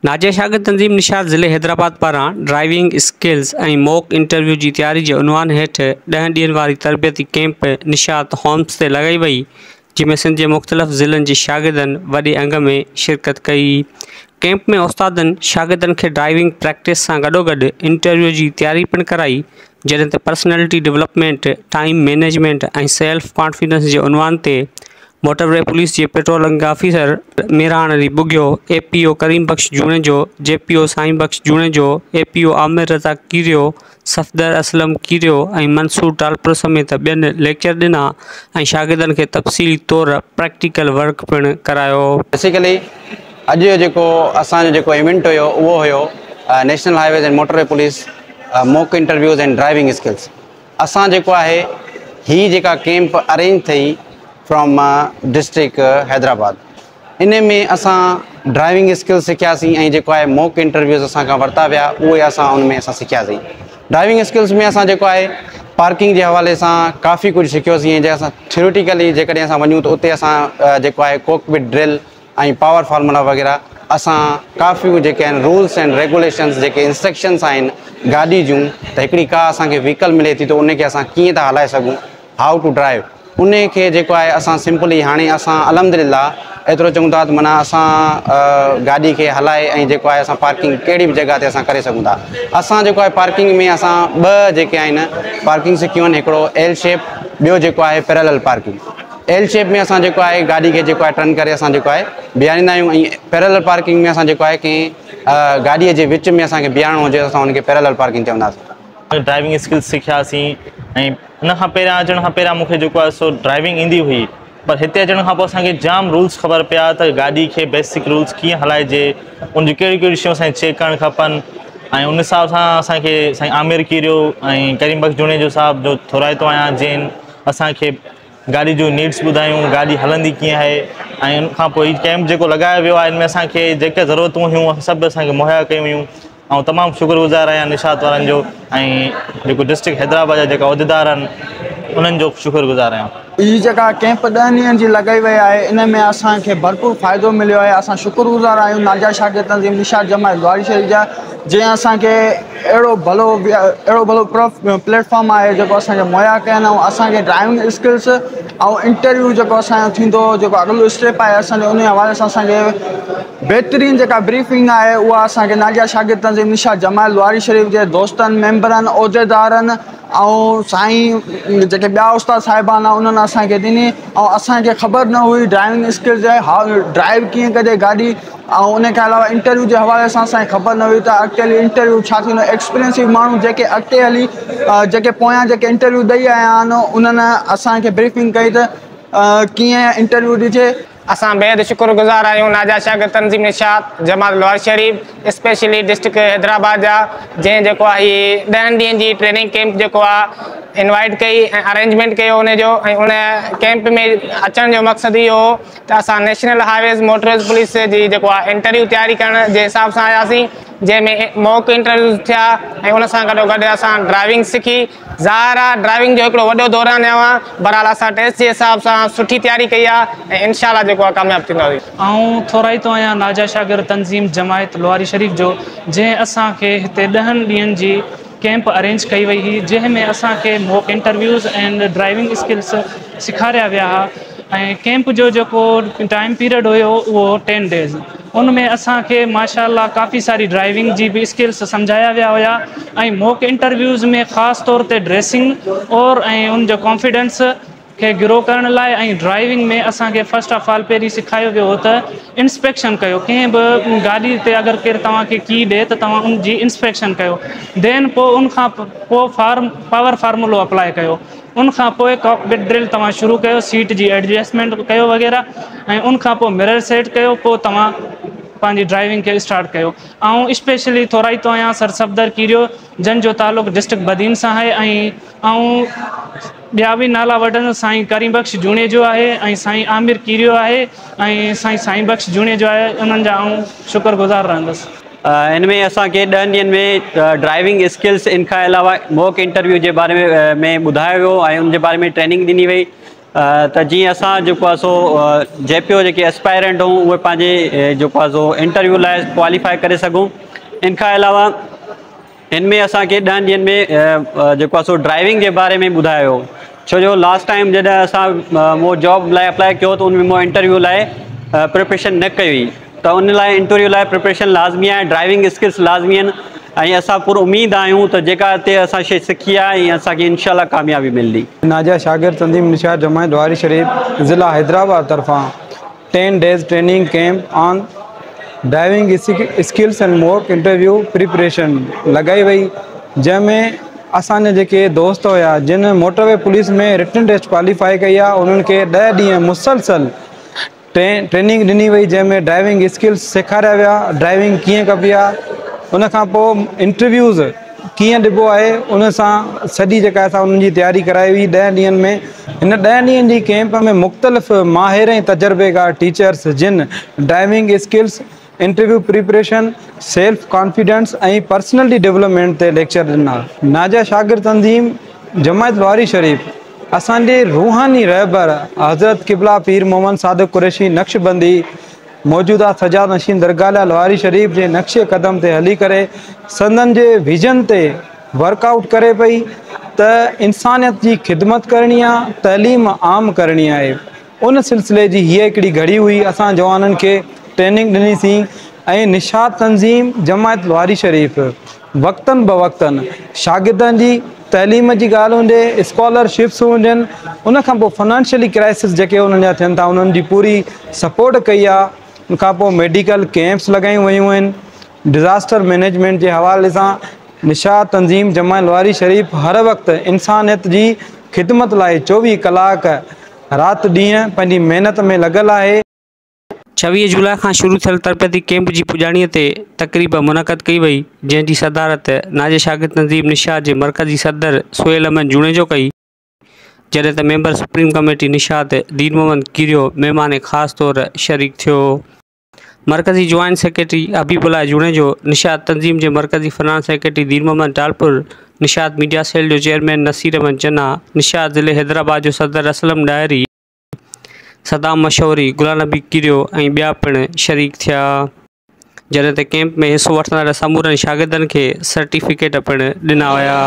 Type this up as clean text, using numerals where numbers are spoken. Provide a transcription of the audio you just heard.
ناجيه شاگرد تنظيم نشاط ضلعي حيدرآباد پاران ڊرائيونگ اسڪلز ۽ موڪ انٽرويو جي تياري جي عنوان هيٺ 10 ڏينهن واري تربيتي ڪئمپ نشاط هومز تي لڳائي وئي، جنهن ۾ سنڌ جي مختلف ضلعن جي شاگردن وڏي انگ ۾ شرڪت ڪئي. ڪئمپ ۾ استادن شاگردن کي ڊرائيونگ پريڪٽس سان گڏوگڏ انٽرويو جي تياري پڻ ڪرائي، جڏهن ته personality development, time management ۽ self confidence جي عنوان تي موٽر وي پوليس جي patrolling officer Mehran Ali Bughio, A P O Karim Bakhsh Junejo, G P O Sain Bakhsh Junejo, A P O Amir Raza Kerio, Safdar Aslam Kerio ۽ Mansoor Talpur سميت ٻين lecture ڏنا ۽ شاگردن کي تفصيلي طور practical work پڻ ڪرايو. Basically اڄ جو جيڪو اسان جو جيڪو ايونٽ هيو اهو هيو national highways and motorway police mock interviews and driving skills. اسان جيڪو آهي هي جيڪا ڪيمپ ارينج ٿي فرام ڊسٽرڪٽ حيدرآباد ان ۾ اسان ڊرائيونگ اسڪلز سکياسين ۽ جيڪو آهي موڪ انٽرويوز اسان کان ورتا ويا اهي اسان ان ۾ اسان سکياسين. ڊرائيونگ اسڪلز ۾ اسان جيڪو آهي پارڪنگ جي حوالي سان ڪافي ڪجهه سکيوسين ۽ جي اسان ٿيوريٽيڪلي جيڪڏهن اسان وڃون ته اتي اسان جيڪو آهي ڪوڪپٽ ڊرل ۽ پاور فارمولا وغيره اسان ڪافي جيڪي آهن رولس اينڊ ريگوليشنس جيڪي انسٽرڪشنس آهن گاڏي جون ته هڪڙي ڪا اسان کي وهيڪل ملي ٿي ته ان کي اسان ڪيئن ٿا هلائي سگهون، how two drive, ان کي جيڪو آهي اسان سمپلي هاڻي اسان الحمد لله ايترو چئون ٿا ته معنيٰ اسان گاڏي کي هلائي ۽ جيڪو آهي اسان پارڪنگ ڪهڙي به جڳهه تي اسان ڪري سگهون ٿا. اسان جيڪو آهي پارڪنگ ۾ اسان ٻه جيڪي آهن پارڪنگ سکيون آهن، هڪڙو ايل شيپ، ٻيو جيڪو آهي پيرالل پارڪنگ. ايل شيپ ۾ اسان جيڪو آهي گاڏي کي جيڪو آهي ٽرن ڪري اسان جيڪو آهي بيهاريندا آهيون ۽ پيرالل پارڪنگ ۾ اسان جيڪو آهي ڪنهن گاڏي جي وچ ۾ اسان کي بيهارڻو هجي ته اسان ان کي پيرالل پارڪنگ چونداسين. ڊرائيونگ اسڪلز سکياسين ۽ ان کان پهريان اچڻ کان پهريان مون کي جيڪو آهي سو ڊرائيونگ ايندي هئي پر هتي اچڻ کان پوء اسان کي جام رولز خبر پيا ته گاڏي کي بيسڪ رولز ڪيئن هلائجي، ان جون ڪهڙيون ڪهڙيون شيون اسان کي چيڪ ڪرڻ کپن ۽ ان حساب سان اسان کي سائين عامر ڪيريو ۽ ڪريم بخش جوڻيجو صاحب جو ٿورائتو آهيان جن اسان کي گاڏي جون نيڊس ٻڌايون، گاڏي هلندي ڪيئن آهي ۽ ان کان پوء هي ڪيمپ جيڪو لڳايو ويو آهي ان ۾ اسان کي جيڪي ضرورتون هيون سڀ اسان کي مهيا ڪيون ويون. آئون تمام شڪر گذار آهيان نشاط وارن جو ۽ جيڪو ڊسٽرڪٽ حيدرآباد جا جيڪا عهديدار آهن انهن جو شڪر گذار آهيان. هي جيڪا ڪيمپ 10 ڏينهن جي لڳائي وئي آهي ان ۾ اسان کي ڀرپور فائدو مليو آهي. اسان شڪر گذار آهيون ناجا شاگرد تنظيم نشاط جماعت لواري شريف جا جنهن اسان کي اهڙو ڀلو اهڙو ڀلو پليٽ فارم آهي جيڪو اسان کي مهيا ڪين ۽ اسان کي ڊرائيونگ اسڪلس ۽ انٽرويو جيڪو اسان جو ٿيندو جيڪو اڳلو اسٽيپ آهي اسان جو ان حوالي سان اسان کي بهترين جيڪا بريفنگ آهي اها اسان کي ناجيا شاگرد تنظيم نشاط جماعت لواري شريف جي دوستن ميمبرن عهديدارن ۽ سائين جيڪي ٻيا استاد صاحبان آهن انهن اسان کي ڏني ۽ اسان کي خبر نه هئي ڊرائيونگ اسڪل جي ڊرائيو ڪيئن ڪجي گاڏي ۽ ان کان علاوه انٽرويو جي حوالي سان اسان کي خبر نه هئي ته اڳتي هلي انٽرويو ڇا ٿيندو. ايڪسپيرينس ماڻهو جيڪي اڳتي هلي جيڪي پويان جيڪي انٽرويو ڏئي آيا آهن انهن اسان کي بريفنگ ڪئي ته ڪيئن انٽرويو ڏجي. اسان بيحد شڪر گذار آهيون ناجا شاگرد تنظيم نشاط جماعت لواري شريف اسپيشلي ڊسٽرڪٽ حيدرآباد جا جنهن جيڪو آهي هي 10 ڏينهن جي ٽريننگ ڪيمپ جيڪو آهي انوائٽ ڪئي ۽ ارينجمينٽ ڪيو ان جو ۽ ان ڪيمپ ۾ اچڻ جو مقصد اهو هو ته اسان national highways motorways police جي جيڪو آهي انٽرويو تياري ڪرڻ جي حساب سان آياسين جنهن ۾ موڪ انٽرويوز ٿيا ۽ ان سان گڏو گڏ اسان ڊرائيونگ سکي. ظاهر آ ڊرائيونگ جو هڪڙو وڏو دورانيو آ، بهرحال اسان ٽيسٽ جي حساب سان سٺي تياري ڪئي آ ۽ انشاء الله جيڪو آ ڪامياب ٿينداسين. آئون ٿورائتو آهيان ناجا شاگرد تنظيم جماعت لواري شريف جو جنهن اسان کي هتي 10 ڏينهن جي ڪيمپ ارينج ڪئي وئي هئي جنهن ۾ اسان کي موڪ انٽرويوز اينڊ ڊرائيونگ اسڪلس سيکاريا ويا ها ۽ ڪيمپ جو جيڪو ٽائيم پيريڊ هيو اهو 10 ڊيز ان ۾ اسان کي ماشاء الله ڪافي ساري ڊرائيونگ جي به اسڪلس سمجهايا ويا هيا ۽ موڪ انٽرويوز ۾ خاص طور تي ڊريسنگ اور ۽ ان جو ڪانفيڊنس کي گرو ڪرڻ لاء ۽ ڊرائيونگ ۾ اسان کي فرسٽ آف آل پهرين سيکاريو ويو هو ته انسپيڪشن ڪيو ڪنهن به گاڏي تي اگر ڪير توهان کي ڪي ڏي ته توهان ان جي انسپيڪشن ڪيو دين پوء ان کان پوء فارم پاور فارمولو اپلائي ڪيو ان کان پوء ڪاڪپٽ ڊرل توهان شروع ڪيو، سيٽ جي ايڊجسٽمينٽ ڪيو وغيره ۽ ان کان پوء مرر سيٽ ڪيو پوء توهان پنهنجي ڊرائيونگ کي اسٽارٽ ڪيو. آئون اسپيشلي ٿورائتو آهيان سر صفدر ڪيريو جن جو تعلق ڊسٽرڪٽ بدين سان آهي ۽ آئون ٻيا به نالا وٺندس سائين ڪريم بخش جوڻيجو آهي ۽ سائين عامر ڪيريو آهي ۽ سائين سائين بخش جوڻيجو آهي انهن جا آئون شڪر گذار رهندس. ان ۾ اسان کي 10 ڏينهن ۾ ڊرائيونگ اسڪلس ان کان علاوه موڪ انٽرويو جي باري ۾ ٻڌايو ويو ۽ ان جي باري ۾ ٽريننگ ڏني وئي. ته جيئن اسان جيڪو آهي سو جي پي او جيڪي اسپائرنٽ آهيون اهي پنهنجي جيڪو آهي سو انٽرويو لاء ڪواليفائي ڪري سگهون. ان کان علاوه هن ۾ اسانکي 10 ڏينهن ۾ جيڪو آهي سو ڊرائيونگ جي باري ۾ ٻڌايو، ڇو جو لاسٽ ٽائيم جڏهن اسان مون جاب لاء اپلائي ڪيو ته ان ۾ مون انٽرويو لاء پريپريشن نه ڪئي هئي، ته ان لاء انٽرويو لاء پريپريشن لازمي آهي، ڊرائيونگ اسڪلس لازمي آهن ۽ اسان پر اميد آهيون ته جيڪا هتي اسان شي سکي آهي ۽ اسانکي انشاء الله ڪاميابي ملندي. ناجا شاگرد تنظيم نشاط جماعت لواري شريف ضلع حيدرآباد طرفان 10 days training camp on driving skills and mock interview preparation لڳائي وئي، جنهن ۾ اسان جا جيڪي دوست هيا جن motorway police ۾ written test qualify ڪئي آهي، انهن کي 10 ڏينهن مسلسل ٽريننگ ڏني وئي، جنهن ۾ ڊرائيونگ اسڪلس سيکاريا ويا، ڊرائيونگ ڪيئن ڪبي آهي، ان کان پوء انٽرويوز ڪيئن ڏبو آهي، ان سان سڄي جيڪا اسان انهن جي تياري ڪرائي هئي 10 ڏينهن ۾. هن 10 ڏينهن جي ڪيمپ ۾ مختلف ماهر ۽ تجربيڪار ٽيچرس جن driving skills, interview preparation, self confidence ۽ personality development تي ليڪچر ڏنا. ناجا شاگرد تنظيم جماعت لواري شريف اسان جي روحاني رهبر حضرت قبله پير محمد صادق قريشي نقشبندي موجوده سجاد نشين درگاهه لواري شريف جي نقش قدم تي هلي ڪري سندن جي ويزن تي ورڪ آئوٽ ڪري پئي ته انسانيت جي خدمت ڪرڻي آ، تعليم عام ڪرڻي آهي. ان سلسلي جي هيء هڪڙي گهڙي هئي. اسان جوانن کي ٽريننگ ڏني سين ۽ نشاط تنظيم جماعت لواري شريف وقتن بوقتن شاگردن جي تعليم جي ڳالهه هجي، اسڪالر شپس هجن، ان کان پوء فنانشلي ڪرائسس جيڪي انهن جا ٿين ٿا انهن جي پوري سپورٽ ڪئي آ. ان کان پوء ميڊيڪل ڪيمپس لڳايون ويون آهن. ڊزاسٽر مئنيجمينٽ جي حوالي سان نشاط تنظيم جماعت لواري شريف هر وقت انسانيت جي خدمت لاء 24 ڪلاڪ رات ڏينهن پنهنجي محنت ۾ لڳل آهي. 26 جولاء کان شروع ٿيل تربيتي ڪيمپ جي پڄاڻيء تي تقريب منعقد ڪئي وئي، جنهن جي صدارت ناجي شاگرد تنظيم نشاط جي مرڪزي صدر سهيل احمد جوڻيجو ڪئي، جڏهن ته ميمبر سپريم ڪميٽي نشاط دين محمد ڪيريو مهمان خاص طور شريڪ ٿيو. مرڪزي جوائنٽ سيڪريٽري حبيب الله جوڻيجو، نشاط تنظيم جي مرڪزي finance secretary Din Muhammad Talpur, Nishat media cell جو چيئرمين نصير احمد چنا، نشاط ضلعي حيدرآباد جو صدر اسلم ڏاهري، صدام مشوري، غلام نبي ڪيريو ۽ ٻيا پڻ شريڪ ٿيا. جڏهن ته ڪئمپ ۾ حصو وٺندڙ سمورن شاگردن کي سرٽيفڪيٽ پڻ ڏنا ويا.